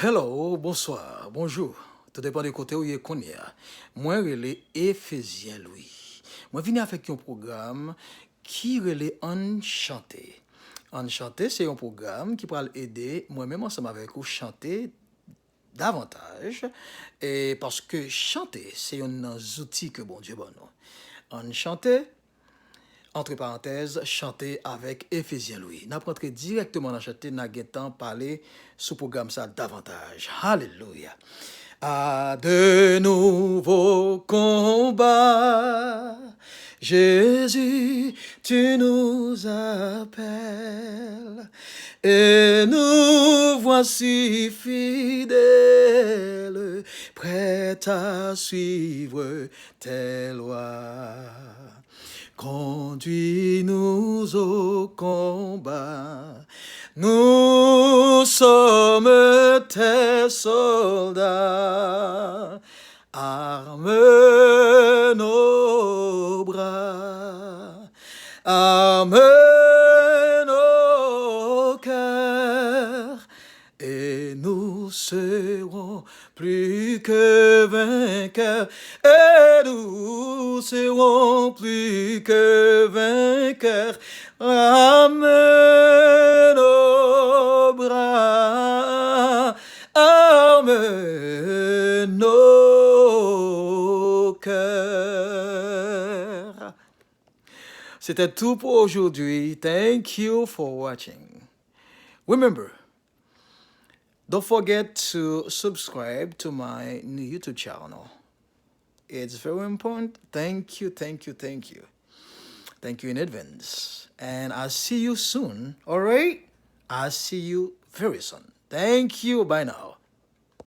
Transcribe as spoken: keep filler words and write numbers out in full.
Hello, bonswa, bonjou. Tou depan de kote ou ye kounye a. Mwen rele Efezyen Lwi. Mwen vini avèk yon pwogram ki rele Ann Chante. Ann Chante se yon pwogram ki pral ede mwen menm ansanm avèk ou chante davantaj, e paske chante se youn nan zouti ke Bondye ban nou. Ann chante, antre parantèz, chante avèk Efezyen Lwi. N ap rantre dirèkteman nan chante, n a gentan pale sou pwogram sa davantaj. Alelouya! À de nouveaux combats, Jésus, tu nous appelles, et nous voici fidèles, prêts à suivre tes lois. Conduis-nous au combat, nous sommes tes soldats. Arme nos bras, arme nos cœurs, et nous serons plus que vainqueurs, et nous serons plus que vainqueurs. Arme nos bras, arme nos cœurs. C'était tout pour aujourd'hui. Thank you for watching. Remember, don't forget to subscribe to my new YouTube channel. It's very important. Thank you, thank you, thank you. Thank you in advance. And I'll see you soon, all right? I'll see you very soon. Thank you. Bye now.